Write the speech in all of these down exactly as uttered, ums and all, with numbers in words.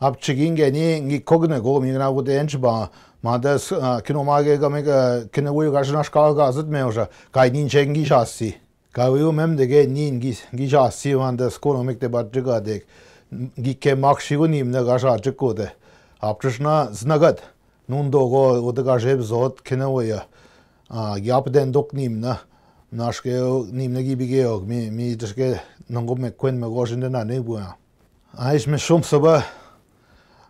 अब चिकिंग के नी, गी खोग ने गो, मी ना वो ते एंच बा, मांदे, अ, किनो मागे गमे क-, किनो वो का शना शका का जत में हो शा, काई नी चेंगी शासी। काई वो मेम देगे नी गी, गी शासी मांदे स्कोर मिक ते बात जगा देख। गी के मार्क शिगो नीम ने का शा चिको ते। आप चुसना ज नगद, नून दो गो, वो ते का शेप जोत किनो वो या। आ, गी आप देन दोक नीम ना, नाश के नीम ने गी बिगे हो, मी, मी जस के नंगो में क्वेन में गोशिंदे ना नी बुआ। आइस में शुम सबा,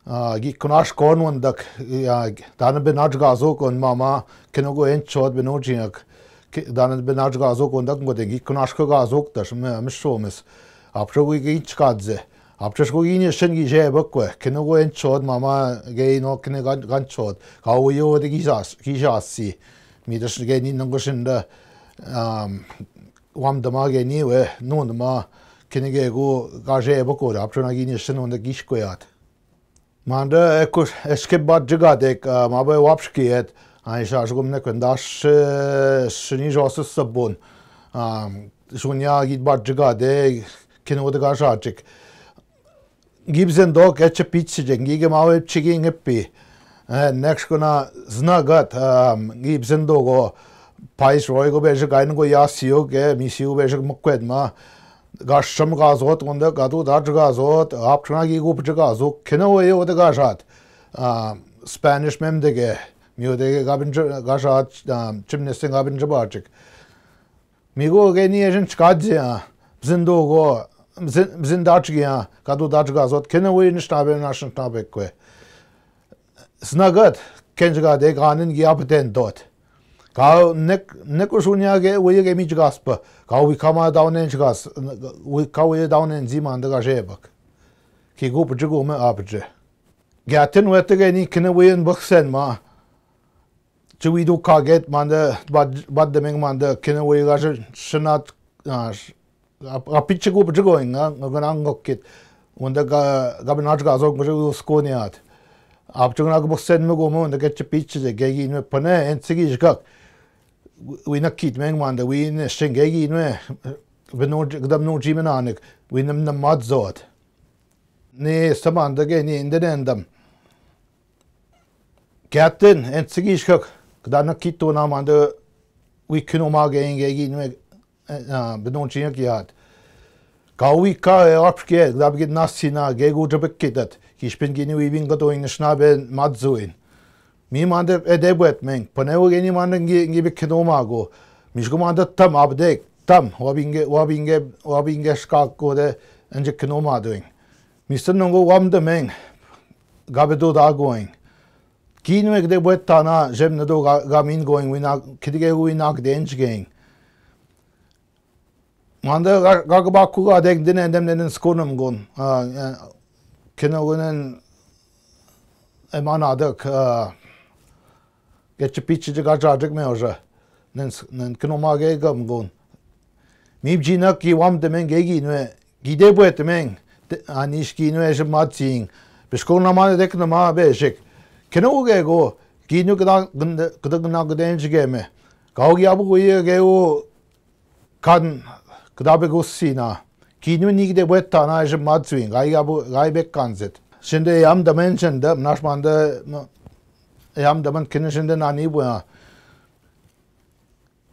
आ, गी कुनाश कौन वंदक, या, दान बे नाच गाजो कौन मामा, किनो को एंच चोद बे नोचियक, कि दान बे नाच गाजो कौन दक, को देगी कुनाश को गाजो तस, में, में शुम इस। आप चो कोई की चकात जे, आप चो कोई की निशन की जे बक वे, किनो को एंच चोद मामा, गे नो किने गन, गन चोद, का वो यो दे की सास, की सास सी। मी तस गे नी नंगो शिंदा, आम, वाम दमा गे नी वे, नून दमा, किने गे गो, का जे बक वे, आप चो ना की निशन वंदक गिश को याद। मांडा, ए, कुछ, एसके बाद जगा देख, आ, मा बे वापस की है, आ, ईशा शुगम ने कंदाश, ए, सुनी जोस सबोन, आ, सुनिया गीत बाद जगा दे, किन वो दगा शाचिक। गिब्सन दो के चे पीछे जंगी के मावे चिकिंग पी। ए, नेक्स्ट को ना जना गत, आ, गिब्सन दो गो, पाइस रोय को बेशक आइन को या सीओ के, मी सीओ बेशक मुक्वेद मा, गाशम गाजोत, उंदे गादू दाट गाजोत, आप चुना की गुप गाजो, खिने वो ये वो ते गाशात। आ, स्पेनिश में देखे, मी वो देखे गाबिन च-, गाशात, आ, चिमने से गाबिन चबाचिक। मी गो गे नी एजन चकात जे, आ, जिंदो गो, जिन-, जिंदाट गया, गादू दाट गाजोत, खिने वो ये निष्ठा बे, नाश निष्ठा बे क्वे। स्नगत, केंजगा दे गानन की आप तेन दोत। काव निक, निक सुनिया के वो ये के मीच गास प। काव विखा मा दावने च गास, विखा वो ये दावने जी मान दगा शेबक। कि गुप जगो में आप जे। ग्यातिन वेत के नी खिने वो ये बक्सेन मा। चुवी दो कागेत मान दे, बद, बद दमेंग मान दे, खिने वो ये गाश शनात, आ, श-, आ, आ पिच गुप जगो इंगा, गना गोकित। उंदा गा, गा नाच गाजो मुझे उसको नहीं आत। आप चुगना को बक्सेन में गोमो, उंदा के च पिच जे, गेगी इनमें पने, एन सिगी जगक। वी नक्कीत में मांदा, वी ने शेंगेगी इनमें, वे नो, एकदम नो जी में नानक, वी नम, नम मात जोत। ने समान दगे ने इंदे ने अंदम। क्यातन, एन सिगी जगक, कदा नक्कीत तो ना मांदा, वी खिनो मा गेंगेगी इनमें, आ, बिनोन चिया की याद। कावी का है, आप के, दाब के नासी ना, गे गो जब के दत, किशपिन की नी वी बिंग तो इन शना बे मत जोइन। मी मांदे ए दे बुएत मेंग, पने वो गे नी मांदे गे, गे बे खिनो मा गो। मिशको मांदे तम, आप देख, तम, वा बिंगे, वा बिंगे, वा बिंगे शका को दे, एंजे खिनो मा दोइन। मिस्टर नंगो वाम दे मेंग, गाबे दो दा गोइंग। कीन में कदे बुएत ताना, जेम न दो गा, गामीन गोइंग, वी ना, खिदगे वी नाक देंज गेंग। मांदा गा, गा, गा बाकू गा देख दिन एंडम ने स्कोनम गोन। आ, आ, किनो गोनन एमान आदक, आ, के च पीछे जगा जाजक में हो जा। नन, नन किनो मागे गम गोन। मीब जीना की वाम ते में गेगी नुए, गीदे बुए ते में, ते, आनिश की नुए जब मात सींग। बिस्को नमा देख नमा बेशिक। किनो हो गए गो, की नु कदा गंद, कदा गना गदेंज गए में। काओ की अब कोई गए वो, कान कदा बे गुस्सी ना। Kiinui nik de bwet tana is mat zwing, gai gabu, gai bek kanzit. Shinde yam damen shinde, mnash mande, yam damen kine shinde nani bwa.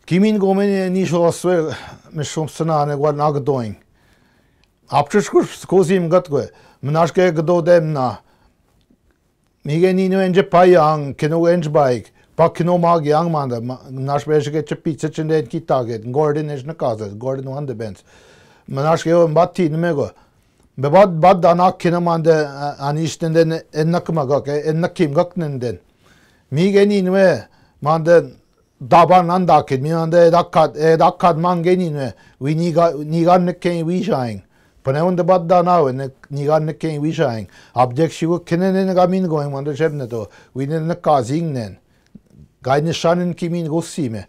Kimin gomen ni shoswe, mishum sana ne gwa nag doing. Apchush kus kozim gat gwe, mnash ke gdo dem na. Mige nino ence payang, kino ence baik, pa kino mag yang manda, nash beşe ke çe pizza çinde ki target, Gordon is na kaza, Gordon wan de bens. Manash ke o batti nime go. Be bad, bad dana kino manda, ani iştenden en nakma gak, en nakim gak nenden. Mige nino manda, Daban nan dakit, mi ande dakat, e dakat mange ni ne, wi niga, niga ne ken wi shaing. Pane unde bad dana we ne, niga ne ken wi shaing. Abdek shigo kene ne ga min going mande sheb ne to, wi ne ne kazing nen. Gai ne shanen ki min go sime.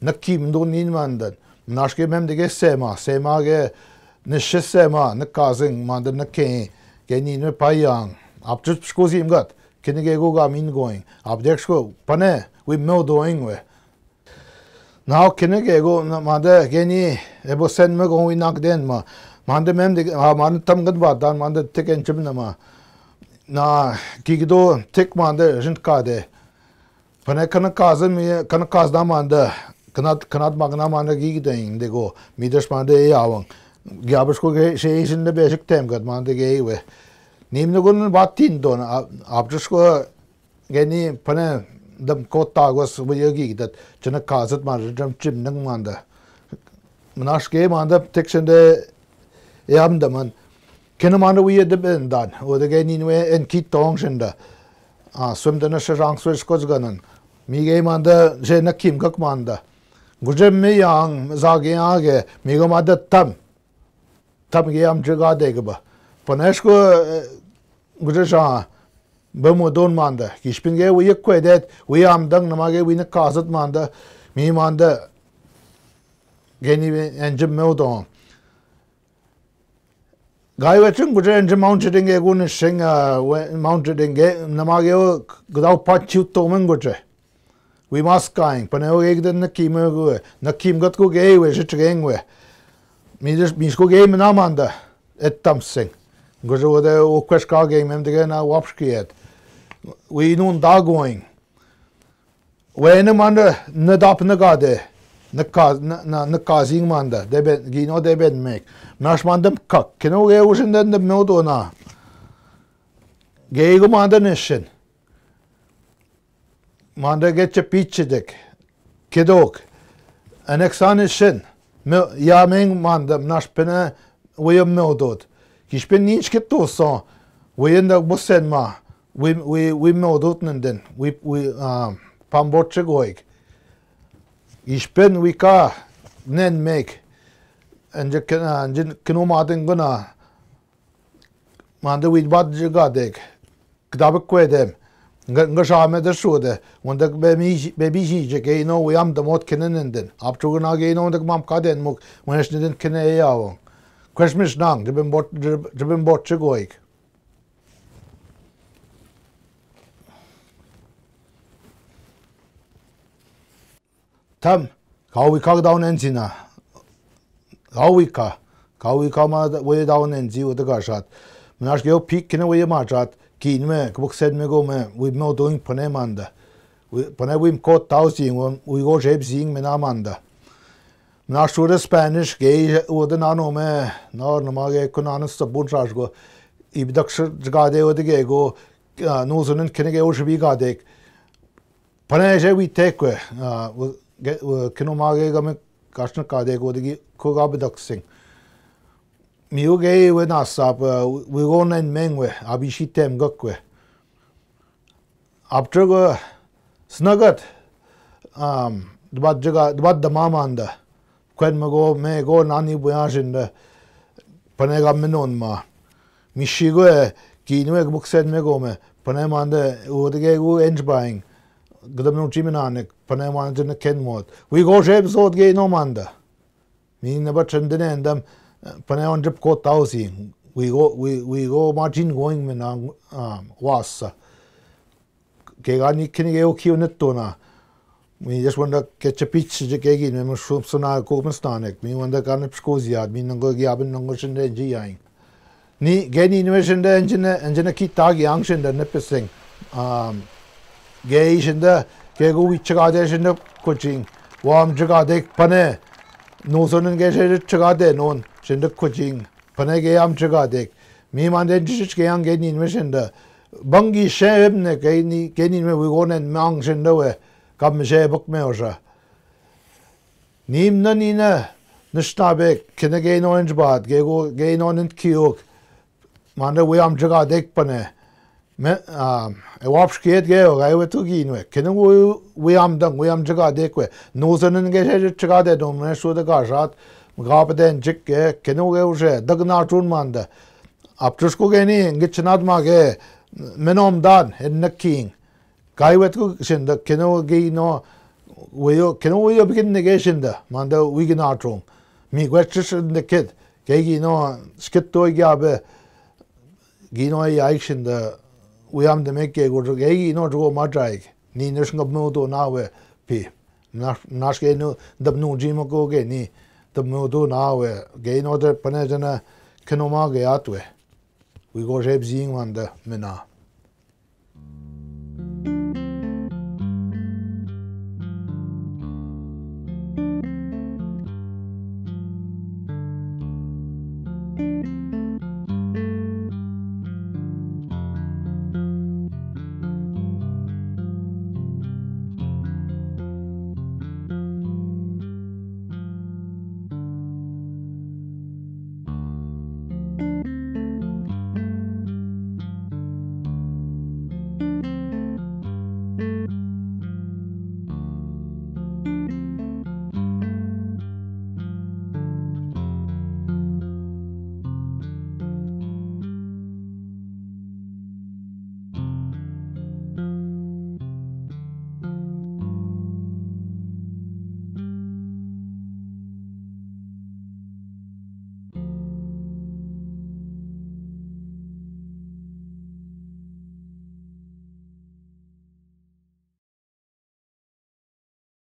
Ne kim do nin manden. Nash ke mem de ge sema, sema ge ne shi sema, ne kazing mande ne ken, ge ni ne payang. Abdek shko zim gat, kene ge go ga min going. Abdek shko, pane, wi mel doing we. Now kine ke go na mande geni ebo sen me go inak den ma. Mande mem de, ha, mande tam gad ba dan mande teken chim na ma. Na, ki do tik mande, jint ka de. Pane kana kaza mi, kana kazna mande, kana, kana magna mande ki de, indigo, mi des mande e awang. Gabas ko ge, she isin de basic tem gat mande ge we. Nim no gun batin don, aptus ko geni pane dam ko tagos we gi dat, chana kazat mande, dam chim nang mande. Mnash ge mande, tek sende, e am daman. Kena mande we de ben dan, o de geni we en ki tong sende. A, swem de na she rang swes ko ganan. Mi ge mande, je na kim gak mande. Guje me yang, za ge age, mi go mande tam. Tam ge am jega de ge ba. Panesh ko, eh, guje sha, ba mo don mande. Kishpin ge we kwe det, we am dang na ma ge we na kazat mande. Mi mande. Geni we enjim me don. Gai we chung guje enjim mount chiding ge gun shing, ah, we mount chiding ge, na ma ge o gdau pa chiu to men guje. We must kaing, pane o ek din na kim go, na kim gat ko ge we, shit geng we. Mi dis, mi sko ge me na mande, et tam sing. Guje o de, o kwesh ka ge mem de ge na wapsh ki et. We nun da going. We ne mande, ne dap ne ga de, ne ka, ne, ne, ne kazing mande, de ben, gino de ben mek. Nash mande kak, kino ge ushin de, de me do na. Ge go mande ne shin. Mande ge che piche dek. Kedok. Aneksan shin. Me, ya meng mande, nash pene, we me odot. Kish pen ninch ke to son. We en da bosen ma. We, we, we me odot nen den. We, we, um, pambot che goik. Kish pen we ka nen mek. Anje ken, anje keno maden gona. Mande we bad je gadek. Kdabe kwe dem. Nga, nga sha me de shu de. Wanda be mi, be bi ji je ke ino we am de mot kene nen den. Ap chu na ge ino wanda mam ka den muk. Wanda shi den kene e yawo. Kwesh mish nang, je ben bot, je, je ben bot che goik. Tam, kau wika down en zina. Kau wika. Kau wika ma da, we down en zi, we da gashat. Mnash ge o pik kene we ma chat. Kin me, kubuk sen me go me, we mo doing pane manda. We, pane we ko tau zing, we, we go shape zing me na manda. Mnash sure Spanish ge, we da nano me, na, na ma ge, kunana sabun trash go. Ibdak jga de, we de ge go, ah, no zunen kene ge o shabi ga dek. Pane je we tek we, ah, we, ge, we, kino ma ge ga me kashna ka de go de gi ko ga bedak sing. Mi u ge we na sap, ah, we go nen meng we, abi shi tem gak we. Apter go snagat, um, dbat jaga, dbat dama manda. Kwen me go, me go nani buya shinda. Pane ga me non ma. Mi shi go e, ki nu ek buk sen me go me. Pane manda, o de ge go enj baing. Gdam no chi me nane, pane manda jene ken mot. We go shape zot ge no manda. Mi na ba chen dene endam, pane on jip ko tau si. We go, we, we go ma chin going me na, um, wasa. Ke ga ni kini ge o ki o ne to na. Mi just wanda ke che pich je ke gi me mo shum suna ko me stanek. Mi wanda ka ne psko ziad. Mi nango gi abin nango shinde ji yain. Ni ge ni inwe shinde enjine, enjine ki ta gi ang shinde ne peseng. Um, ge i shinde, ke go wi chaga de shinde kuching. Wa am chaga de pane. No sonen ge shinde chaga de non shinde kuching. Pane ge am chaga de. Mi mande jishich ge ang ge ni inwe shinde. Bangi she em ne ge ni, ge ni inwe wi go nen mang shinde we. Kam she buk me osha. Nim na ni na, nishna be, kene ge no enj baat, ge go, ge no nen kiok. Mande we am jaga dek pane. Me, um, e wapsh kiet ge o, gai we tu gi inwe. Kene we, we am dang, we am jaga dek we. No sonen ge she jaga de don, me shu de ga shat. Ga pe den jik ge, kene we u she, dag na chun mande. Ap chus ko ge ni, ngi chnat ma ge, me nom dan, en na king. Kai wet ku shinda, kino gi no, weyo, kino weyo bikin nege shinda, manda wigi na trong. Mi gwet shinda kid, ke gi no, skit to gi abe, gi no ya ik shinda, we am de me ke go, ke gi no go ma jaik. Ni nish ngab mo to na we, pi. Nash, nash ke no, dab no ji mo ko ke ni, dab mo to na we, ke no de pane jana, kino ma ge at we. We go shape zing manda, me na.